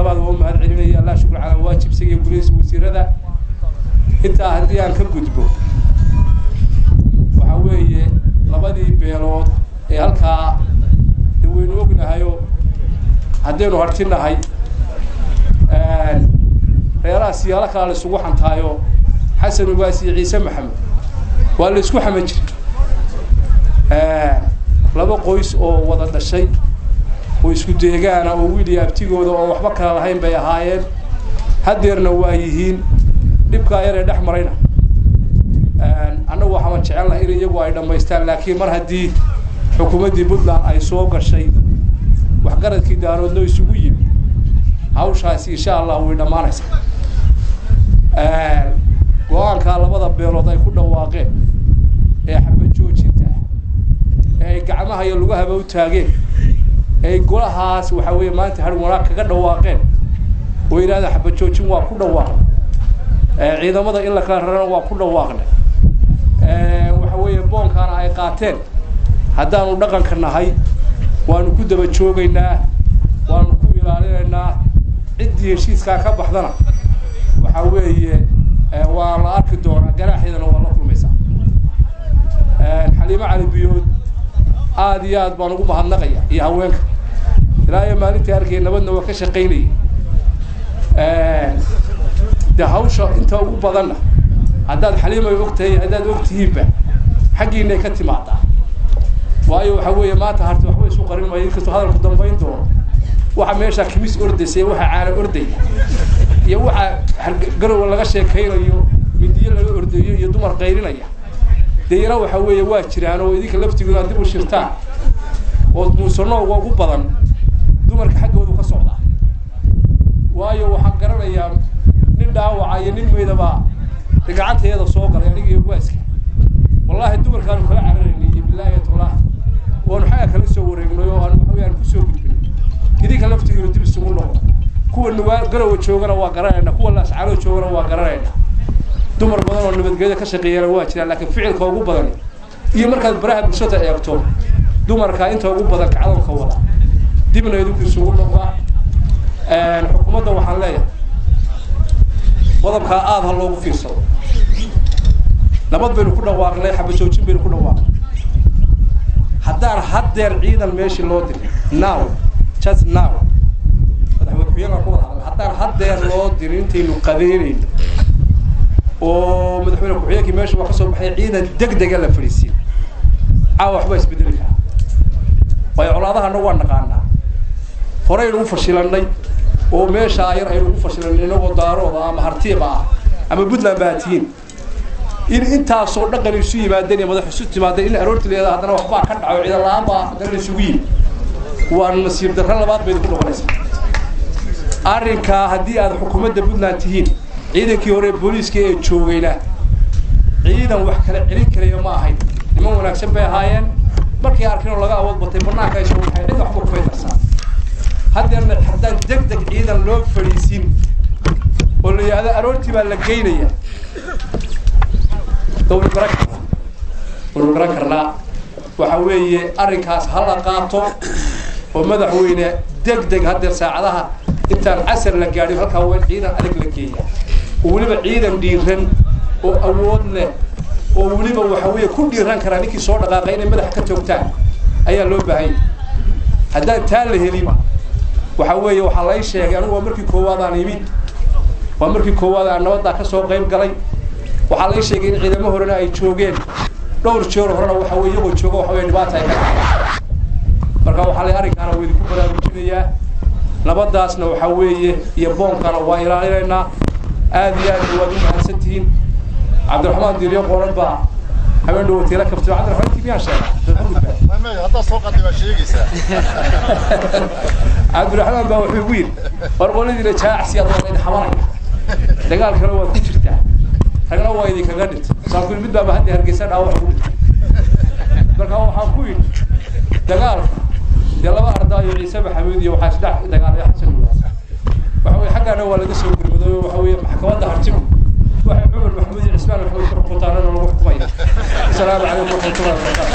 Labaad waa u mahad celinaya. Laa shukr calaa waajib, isaga gurihiisa wasiirada. Intaa haddii aan ka gudbo, waxaa weeye labadii beelood ee halkaa de waynu ognahayo haddaynu hartinahay, reeraha siyaalo kalaa la isugu xantaayo. Xasan Ugaas iyo Ciise Maxamed waa la isku xaman jiray, laba qoys oo wada dhashay oo isku deegaana oo wiil iyo abtigooda oo waxba kala lahayn bay ahaayeen, haddeerna waa yihiin. Dhibkaa yaree dhex marayna annagu waxaan jecel lahay in iyagu ay dhammaystaan, laakiin mar haddii xukuumaddii Puntland ay soo gashay, waxgaradkii Daaroodna isugu yimi, hawshaasi insha Allah way dhammaanaysaa. Go-aankaa labada beelood ay ku dhawaaqeen ee xabad joojinta ah ee ay gacmaha iyo lugahaba u taageen, ee golahaas waxaa weeye maanta har wanaag kaga dhawaaqeen oo yidhahda xabad joojin waa ku dhawaaqnay, ciidamada in la kala rarana waa ku dhawaaqnay, waxa weeye boonkaana ay qaateen, haddaanu dhaqanka nahay waanu ku daba joogaynaa, waanu ku ilaalinaynaa. Ciddii heshiiskaa ka baxdana waxaa weeye waa la arki doonaa, ganaaxeedana waa la kulmaysaa. Xaliimo Cali Biyood aada iyo aad baan ugu mahadnaqaya iyo haweenka ilaa iyo maalintii arkay nabadna waa ka shaqaynayay. De hawsha inta ugu badanna haddaad Xaliimay og tahay, haddaad og tihiinba, xaggiinay ka timaadaa. Waayo waxaa weeye maanta harti waxba isu qarin maayo, inkastoo hadalku dambayn doono. Waxa meeshaa kimis ordaysa, waxa caana ordaya iyo waxa garowa laga sheekaynayo, mindiyo laga ordayo iyo dumar qaylinaya, dee iyana waxa weeye waa jiraan oo idinka laftigood aad dib u shirtaan oo muusanooga ugu badan dumarka xaggoodu ka socdaa. Waayo waxaan garanayaa nin dhaawaca iyo nin meydaba gacanteeda soo galay aniga iyo waaska, wallaahi dumarkaanu kala cararaynay iyo bilaahi tullah waanu xagga kala soo wareegnay oo aan waxa weeyaan kusoo gudbinay. Idinka laftigiinu dib isugu noqdo. Kuwa nugaa Garowa joogana waa garanayna, kuwa Laascaano joogana waa garanayna. Dumar badan oo nabadgelyada ka shaqeeyana waa jiraan, laakiin ficilka ugu badan iyo markaad baraha bulshada eegto dumarka inta ugu badan kacdoonka wada. Dibna idinku isugu noqda. Xukuumadda waxaan leeyahay qodobkaa aada ha loogu fiirsado. Nabad baynu ku dhawaaqnay, xabajoojin baynu ku dhawaaqnay. Haddaan haddeer ciidan meeshii loo diray now, just now, madaxweyne ku-xigeenka ku wada hadal, haddaan haddeer loo dirin intaynu qadeynayno oo madaxweyne ku-xigeenkii meesha waa ka soo baxay, ciidan deg dega la fadhiisiin, caawa waxbaa isbedeli karaa. Waayo colaadahana waa naqaanaa, horeynu u fashilanay oo meeshaa yar aynu ugu fashilanay inagoo Daarooda ama Hartiiba ah ama Puntland baa tihiin, in intaasoo dhaqan isu yimaadeen iyo madax isu timaadeen in aroorti leeda haddana waxbaa ka dhaco, ciidan la-aan baa haddana la isugu yimi, waa nasiib darro labaad bay idinku noqonaysaa arrinkaa. Haddii aad xukuumadda Puntland tihiin, ciidankii hore booliiska ee joogayna ciidan wax kala celin karaya ma ahayn, niman wanaagsan bay ahaayeen. Markay arkeen oo laga awood batay banaanka ay soo baxeen, cid waxba kumay darsan. Haddeerna haddaan deg deg ciidan loo fadhiisin oo la yidhaahdo aroortii baa la geynaya, dawla garan karnaa, waynu garan karnaa. Waxa weeye arrinkaas ha la qaato oo madaxweyne deg deg haddeer saacadaha intaan casar la gaadhin halkaa waa in ciidan adag la geeya, oo weliba ciidan dhiiran oo awood leh oo weliba waxa weeye ku dhiiran karaa ninkii soo dhaqaaqay inay madaxa ka toogtaan ayaa loo baahanya. Haddaan taa la helin, waxa weeye waxaa lay sheegay, anigu waa markii koowaad aan imid, waa markii koowaad aan nabaddaa ka soo qayb galay, waxaa lay sheegay in ciidamo horena ay joogeen, dhowr jeer horena waxa weye iyagoo jooga waxa weye dhibaata ay ka dhacday. Marka waxaa lay arrinkaana waa idinku baraarujinayaa, nabadaasna waxaa weeye iyo boonkana waa ilaalinaynaa. Aad iyo aad waad u mahadsan tihiin. Cabdiraxmaan Diiryo Qoran baa habeen dhow watiila kaftay. Cabdiraxmaan intii miyaan sheegaa? Haddaad soo qatay waa sheegaysaa. Cabdiraxmaan baa wuxuu igu yidhi, war qoladiina jaacsi aad waa idin xamanaya, dagaalkana waad ku jirtaa, ragna waa idinkaga dhintay. Saan mid baaba hadda Hargeysa dhaawac ugu dhintay. Marka waxaan ku yidhi dagaalka dee laba ardaayo Ciise Maxamuud iyo waxaa isdhex dagaalaya Xasan Ugaas, waxa weye xaggaana waa laga soo gurmaday. Waxa weeye maxkamadda Hartigu waxay Cumar Maxamuud iyo Cismaan Maxamuud ku xukuntaanana lagu xukumaya. Asalaamu calaykum waraxmatullahi wabarakaatu.